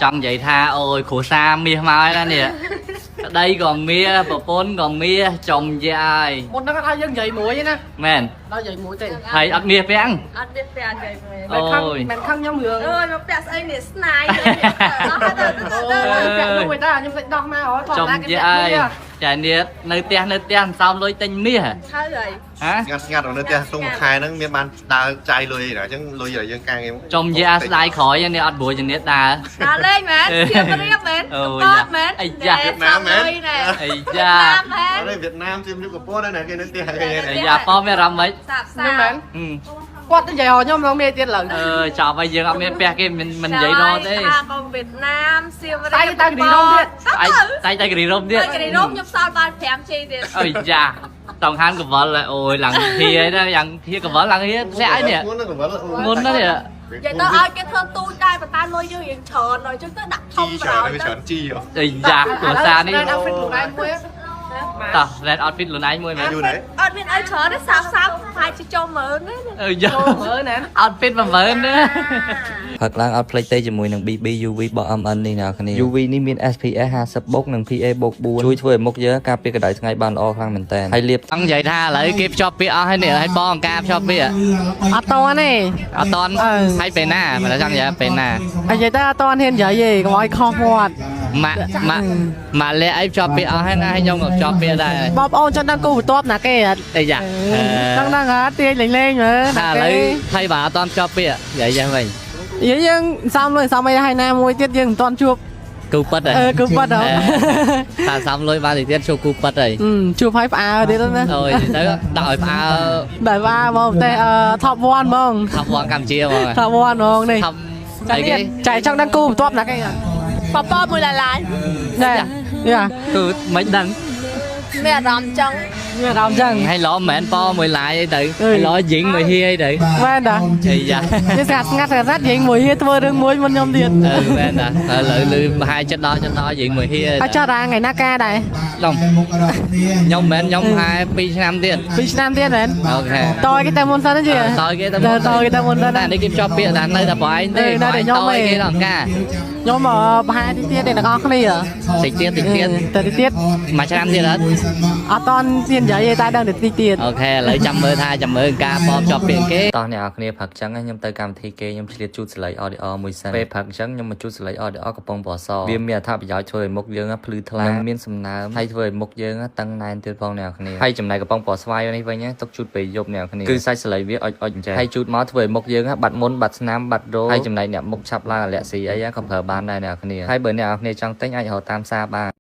ចង់និយាយថាអូយគ្រួសារមាសមកហើយណានេះប្តីក៏មាសប្រពន្ធក៏មាសចំយាយ មុនហ្នឹងអត់ឲ្យយើងនិយាយមួយទេណា មែន ដល់និយាយមួយទេ ហើយអត់មាសពាំង អត់មានពាក់និយាយមួយ អូ មិនខឹង យ មិនខឹងខ្ញុំរឿង អើយមកពាក់ស្អីនេះស្នាយទៅអស់ទៅទៅ អូយពាក់លុយតាខ្ញុំសាច់ដោះមកហ៎ ចំយាយចានេះនៅផ្ទះនៅផ្ទះអន្សំលុយទិញមាស ហើយហើយ ហ៎ ស្ងាត់ស្ងាត់នៅផ្ទះទុំមួយខែហ្នឹងមានបានដើរចាយលុយណាអញ្ចឹងលុយដែលយើងកាងគេ ចំយាស្ដាយក្រោយនេះអត់ព្រួយជំនាញដើរ ដើរលេងមែនសៀមរាបមែនតមែន អាយ៉ា មែន អាយ៉ា មែន អត់ទេវៀតណាមជៀមរាបកពតដែរណាគេនៅផ្ទះគេ អាយ៉ាប៉មានអារម្មណ៍ម៉េច សាបសា ខ្ញុំមែន ហឹម គាត់ទៅនិយាយហ៎ខ្ញុំឡងមានទៀតឡើយ អឺចប់ហើយយើងអត់មានផ្ទះគេមិនមិននិយាយរត់ទេ ថាក៏វៀតណាមសៀមរាប តែទៅគិរីរំទៀត តែតែតែគិរីរំទៀត ទៅគិរីរំខ្ញុំសល់បាន5ជីទៀត អើយយ៉ាតង់ហានកវលអូយឡើងធាឯណាយ៉ាងធាកវលឡើងធាធ្លាក់ឯនេះ ងុនកវល ងុនណានេះ និយាយទៅឲ្យគេធ្វើទូចដែរប៉ុន្តែលុយយើងរៀងច្រើនដល់អញ្ចឹងទៅដាក់ធំ ជីច្រើន បណ្ដោយទៅ វាច្រើនជីហ៎ អីយ៉ាគ្រួសារនេះ អាហ្វ្រិកខ្លួនឯងមួយ តោះ red outfit ខ្លួនឯងមួយមែន យូរណាស់ អត់មានអីច្រើនទេសាបសាបប្រហែលជាចូលម៉ឺនណា អើយ៉ា ចូលមើលណា outfit 10000ណា ផឹកឡើងអត់ភ្លេចទេជាមួយនឹង BB UV របស់ MN នេះអ្នកគ្នា UV នេះមាន SPF 50បូកនិង PA បូក4ជួយធ្វើឲ្យមុខយើងការពារកម្ដៅថ្ងៃបានល្អខ្លាំងមែនតើហើយលាប ចង់និយាយថាឥឡូវគេភ្ជាប់ពាក្យអស់ហើយនេះឲ្យបងការភ្ជាប់ពាក្យ អត់តទេ អត់តន់ហើយពេលណាមិនចង់និយាយពេលណា និយាយទៅអត់តហ៊ាននិយាយទេកុំឲ្យខុសមាត់ ម៉ាក់ម៉ាក់ម៉ាក់លាក់អីភ្ជាប់ពាក្យអស់ហើយណាឲ្យខ្ញុំក៏ភ្ជាប់ពាក្យដែរ បងប្អូនចង់ដឹងគូបន្ទាប់ណាគេអត់ អីយ៉ា ចង់ដឹងហ៎ទាញលេងលេងមើល ថាឥឡូវថៃបាទអត់តន់ភ្ជាប់ពាក្យនិយាយយ៉ាងវិញ និយាយយើងសំលុយសំអីហើយណាមួយទៀតយើងមិនតន់ជួប គូប៉ិតហ៎ អឺគូប៉ិតហ៎ ថាសំលុយបានតិចទៀតជួបគូប៉ិតហើយ ជួបហើយផ្អើទៀតណា អូយទៅដាក់ឲ្យផ្អើ ដែលว่าមកប្រទេសអឺ top 1ហ្មង top 1កម្ពុជាហ្មង top 1ហ្មងនេះ top អីគេ ចែចង់ដឹងគូបន្ទាប់ណាគេ បបមួយឡាឡាយ ណែយ៉ា គឺមិនដឹង មានអារម្មណ៍ចឹង មានអារម្មណ៍ចឹង ហើយឡមិនមែនប៉មួយឡាយអីទៅហើយឡយីងមួយហៀអីទៅ មែនតា អីយ៉ា នេះស្ងាត់ស្ងាត់ស្ងាត់ស្ងាត់យើងមួយហៀធ្វើរឿងមួយមុនខ្ញុំទៀត អឺមែនតាឥឡូវលឺមហាចិត្តដល់ចិត្តដល់យីងមួយហៀ អត់ចោះតាថ្ងៃណាការដែរ ខ្ញុំខ្ញុំមិនមែនខ្ញុំហែ2ឆ្នាំទៀត 2ឆ្នាំទៀតមែន OK តយគេតែមុនសិនទេ តយគេតែមុន តយគេតែមុនសិន តែនេះគេភ្ជាប់ពាក្យតែនៅតែប្រឯងទេ នៅតែខ្ញុំឯង គេដល់ការ ខ្ញុំប្រហែលទីទៀតទេទាំងអស់គ្នា តិចទៀតតិចទៀត តែតិចទៀត មួយឆ្នាំទៀតអត់ អត់តន់ទៀតនិយាយទេតែដឹងតែតិចទៀត OK ឥឡូវចាំមើលថាចាំមើលការបបជាប់ពាក្យគេ តោះអ្នកនរគ្នាផឹកចឹងខ្ញុំទៅកម្មវិធីគេខ្ញុំឆ្លៀតជូតសលៃ ODR មួយសិនពេលផឹកចឹងខ្ញុំមកជូតសលៃ ODR កំប៉ុងពណ៌សវាមានអត្ថប្រយោជន៍ធ្វើឲ្យមុខយើងភ្លឺថ្លានិងមានសំណើមហើយធ្វើឲ្យមុខយើងតឹងណែនទៀតផងអ្នកនរគ្នាហើយចំណែកកំប៉ុងពណ៌ស្វាយនេះវិញទុកជូតពេលយប់អ្នកនរគ្នាគឺសាច់សលៃវាអុចអុចអញ្ចឹងហើយជូតមកធ្វើឲ្យមុខយើងបាត់មុនបាត់ស្នាមបាត់រោហើយចំណែកអ្នកមុខឆាប់ឡើងអាឡែស៊ីអីក៏ប្រើបានដែរអ្នកនរគ្នាហើយបើអ្នកនរគ្នាចង់ទិញអាចរកតាមផ្សារបាន។